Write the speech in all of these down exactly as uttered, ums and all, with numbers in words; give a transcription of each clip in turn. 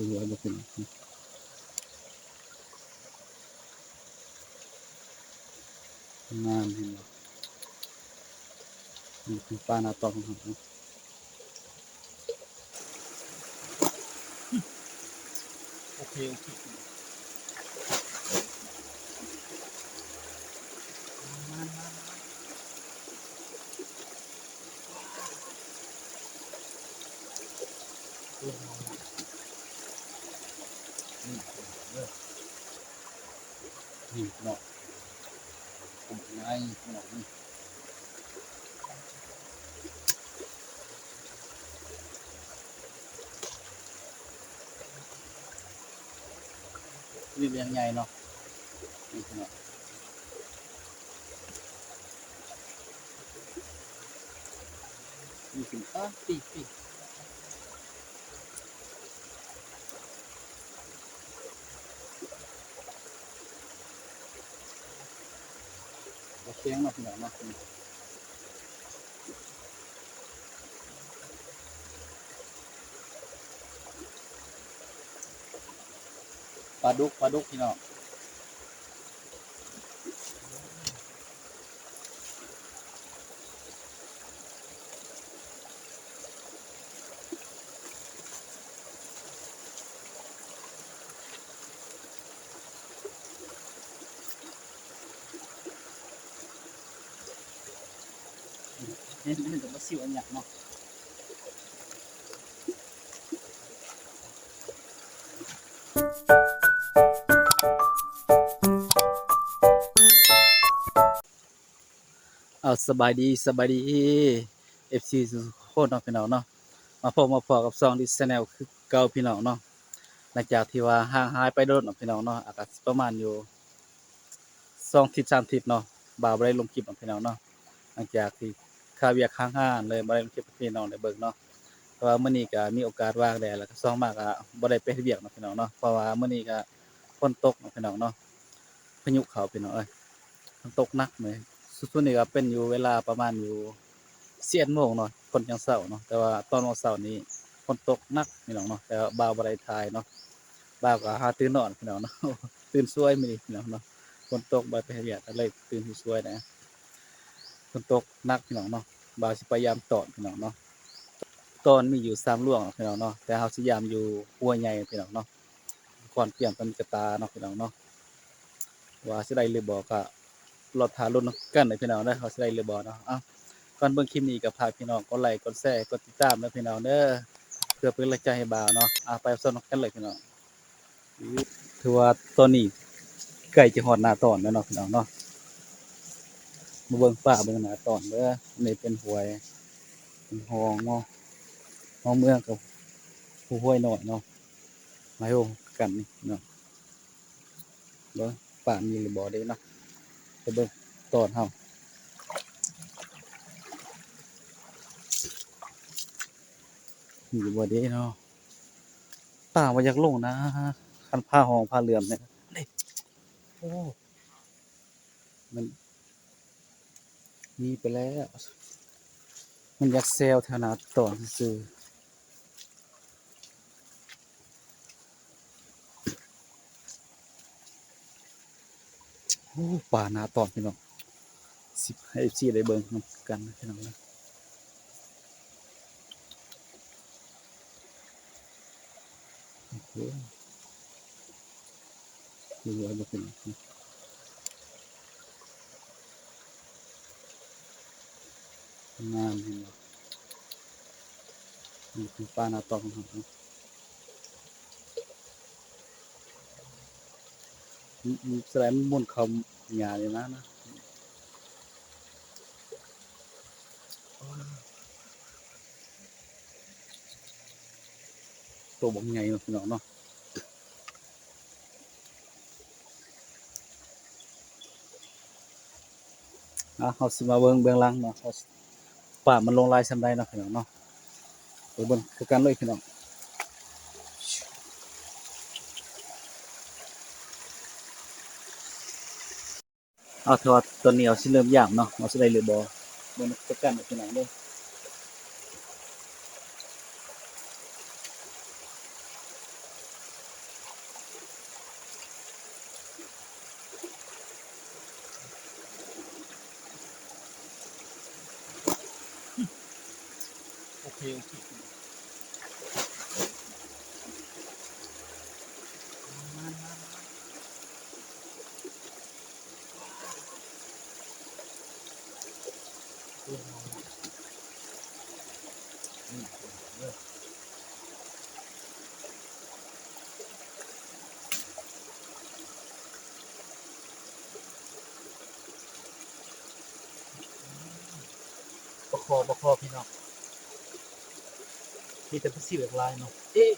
ดูว่าบ่เป็น งามเห็นบ่ นี่คือปลาหน้าตองของเรา โอเค โอเค นี่เนาะ ผมง่ายขนาดนี้ นี่เลี้ยงใหญ่เนาะ นี่เนาะ นี่คือ อ่ะ ปีก ปีก บ่แข็งเนาะพี่น้องเนาะ ปลาดุก ปลาดุกพี่น้อง เห็น เห็นแต่ปลาซิวอันใหญ่เนาะ เอา สบายดี สบายดี เอฟซี ทุกคนเนาะพี่น้องเนาะ มาพบมาพอกับช่องดิสแนลคือเก่าพี่น้องเนาะ หลังจากที่ว่าห่างหายไปโดนเนาะพี่น้องเนาะ อาจจะประมาณอยู่สองอาทิตย์สามอาทิตย์เนาะ บ่าวบ่ได้ลงคลิปเนาะพี่น้องเนาะ หลังจากที่คาเวียกค้างงานเลยบ่ได้ลงคลิปให้พี่น้องได้เบิ่งเนาะ แต่ว่ามื้อนี้ก็มีโอกาสว่างแด่ แล้วก็ช่วงมากก็บ่ได้ไปเฮ็ดเวียกเนาะพี่น้องเนาะ เพราะว่ามื้อนี้ก็ฝนตกเนาะพี่น้องเนาะ พายุเข้าพี่น้องเอ้ย มันตกหนักเลย สุดๆนี่ก็เป็นอยู่เวลาประมาณอยู่สิบเอ็ดโมงเนาะ คนยังเซาเนาะ แต่ว่าตอนเช้านี่ฝนตกหนักพี่น้องเนาะ แต่ว่าบ่าวบ่ได้ถ่ายเนาะ บ่าวก็หาตื่นนอนพี่น้องเนาะ ตื่นสวยมื้อนี้พี่น้องเนาะ ฝนตกบ่าวไปเฮ็ดเวียกก็เลยตื่นสวยนะ ฝนตกหนักพี่น้องเนาะ บ่าวสิพยายามตอนพี่น้องเนาะ ตอนมีอยู่สามหลวงพี่น้องเนาะ แต่เฮาสิยามอยู่ห้วยใหญ่พี่น้องเนาะ ก่อนเปลี่ยนเป็นกระตาเนาะพี่น้องเนาะ ว่าสิได้หรือบ่ก็รอท่าลุ้นกันเลยพี่น้องเด้อ ว่าสิได้หรือบ่เนาะ เอ้า ก่อนเบิ่งคลิปนี้ก็ฝากพี่น้องกดไลค์ กดแชร์ กดติดตามเด้อพี่น้องเด้อ เพื่อเป็นกำลังใจให้บ่าวเนาะ อ่ะ ไปรับชมกันเลยพี่น้อง ถือว่าตอนนี้ใกล้จะฮอดหน้าตอนแล้วเนาะพี่น้องเนาะ มาเบิ่งป่าเบิ่งหน้าตอนเด้อ อันนี้เป็นห้วย เป็นห้องเนาะ ห้องเมืองกับห้วยน้อยเนาะ มาโฮมกันนี่เนาะ เบิ่งป่ามีหรือบ่เด้เนาะ ไปเบิ่งตอนเฮา มีหรือบ่เด้เนาะ ป่าบ่อยากลงนะ คันผ้าห้องผ้าเหลืองเนี่ย นี่ โอ้ มัน มีไปแล้ว มันอยากแซวแถวหน้าตอนซื่อ โอ้ ป่าหน้าตอนพี่น้อง สิให้เอฟซีได้เบิ่งนำกันนะพี่น้องนะ โอ้โห ดูว่าบ่เป็น งามเห็นบ่ นี่คือป่าหน้าตองของเรา อืม อืม แสดงมันม่วนเขาหญ้าเลยนะ นะ ตัวบักใหญ่เนาะพี่น้องเนาะ อ่ะ เฮาสิมาเบิ่งเบื้องหลังเนาะ เฮาสิ ป่ามันลงหลายส่ำใดเนาะพี่น้องเนาะ ไปเบิ่งคือกันเลยพี่น้อง เอา เถอะว่าตอนนี้เอาสิเริ่มยามเนาะ เอาสิได้หรือบ่ เบิ่งคือกันพี่น้องเด้อ โ โอเค ปลาคอ ปลาคอ พี่น้อง มีแต่ปลาซิวหลายเนาะ เอ๊ะ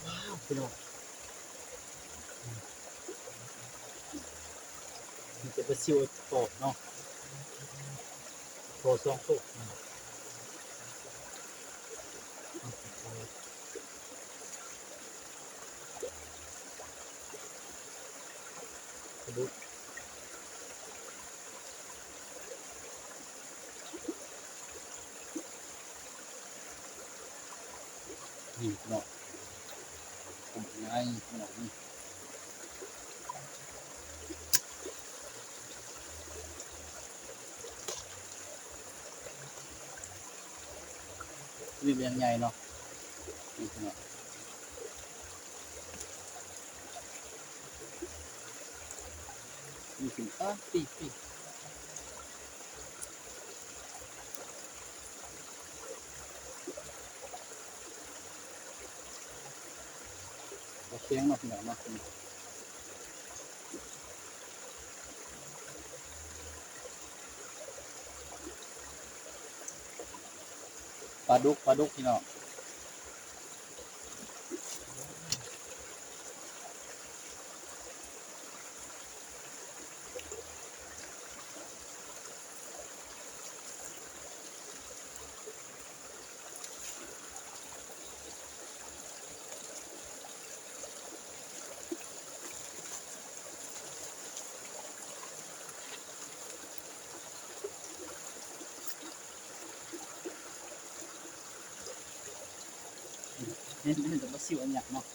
ว้าว พี่น้อง มีแต่ปลาซิวปอบเนาะ ปอสองตัว นี่เนาะ ผมง่ายขนาดนี้ นี่เป็นใหญ่เนาะ นี่เนาะ นี่เป็น อ่ะ ปีก ปีก ปลาเค็งเนาะพี่น้องเนาะ ปลาดุก ปลาดุกพี่น้อง เห็น เห็นแต่ปลาซิวอันใหญ่เนาะ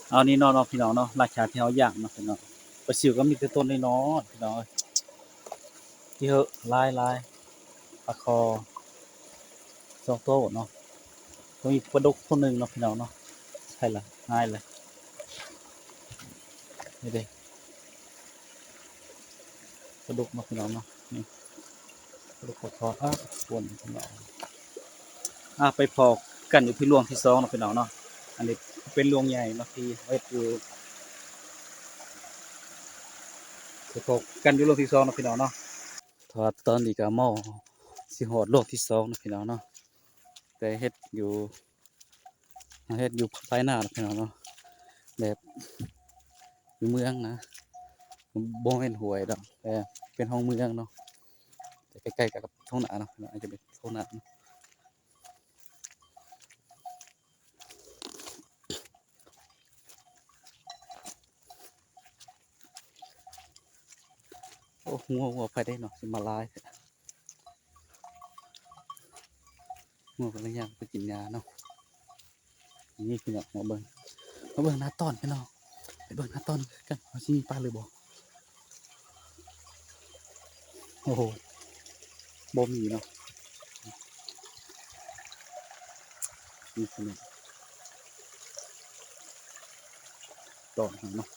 เอานี่เนาะ เนาะพี่น้องเนาะ หลังจากที่เฮาย่างเนาะพี่น้อง ปลาซิวก็มีแต่โตน้อยๆ พี่น้องเอ้ย ที่เหอะ หลายๆ ปลาคอ สองโตเนาะ ก็มีปลาดุกโตหนึ่งเนาะพี่น้องเนาะ ใช่ละ หายเลย นี่เด้ ปลาดุกเนาะพี่น้องเนาะ นี่ ปลาดุกปลาคอ อ่ะ ป่นพี่น้อง อ่ะ ไปพ้อกันอยู่ที่รวงที่สองเนาะพี่น้องเนาะ อันนี้เป็นรวงใหญ่เนาะ ที่เฮ็ดอยู่ ไปพ้อกันอยู่รวงที่สองเนาะพี่น้องเนาะ เพราะว่าตอนนี้ก็มาสิฮอดรวงที่สองเนาะพี่น้องเนาะ แต่เฮ็ดอยู่ เฮ็ดอยู่ภายหน้าเนาะพี่น้องเนาะ แบบอยู่เมืองนะ บ่แม่นห้วยดอก แต่เป็นห้องเมืองเนาะ แต่ใกล้ๆกับท้องนาเนาะ อาจจะเป็นท้องนาเนาะ โอ้ งัว งัวไปได้เนาะ สิมาหลายแท้ งัวก็เลยย่างไปกินหญ้าเนาะ นี่พี่น้อง มาเบิ่ง มาเบิ่งหน้าตอนพี่น้อง ไปเบิ่งหน้าตอนกัน ว่าสิมีปลาหรือบ่ โอ้โห บ่มีเนาะ นี่พี่น้อง ตอนเนาะ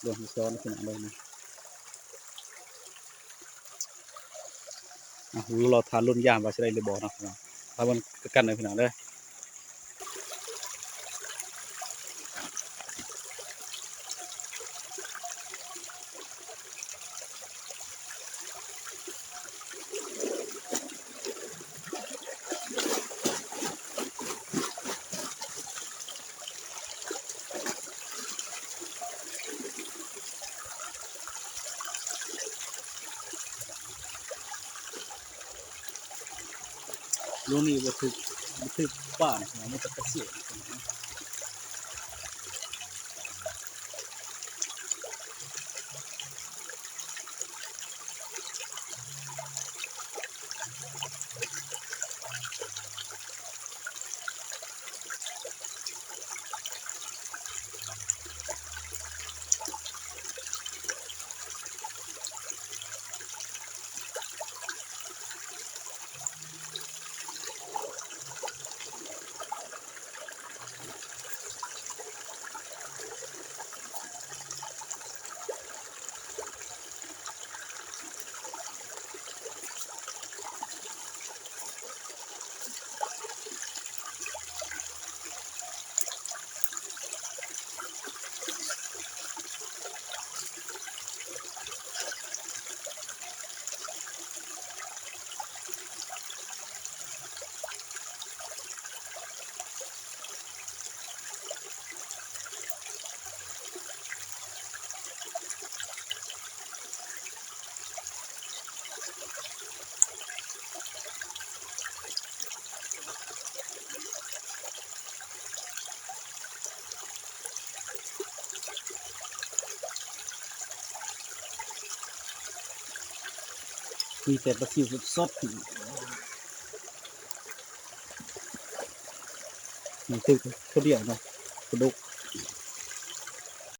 เรื่องที่สองนะพี่น้องเด้อนี่ อ่ะ รอท่าลุ้นยามว่าสิได้หรือบ่เนาะพี่น้อง ถ้ามันกันนะพี่น้องเด้อ ลูกนี้บ่ถืก บ่ถืกบ้านนะ มันจะกระเสีย มีแต่ปลาซิวสดๆ นี่ถืกตัวเดียวเนาะ ปลาดุก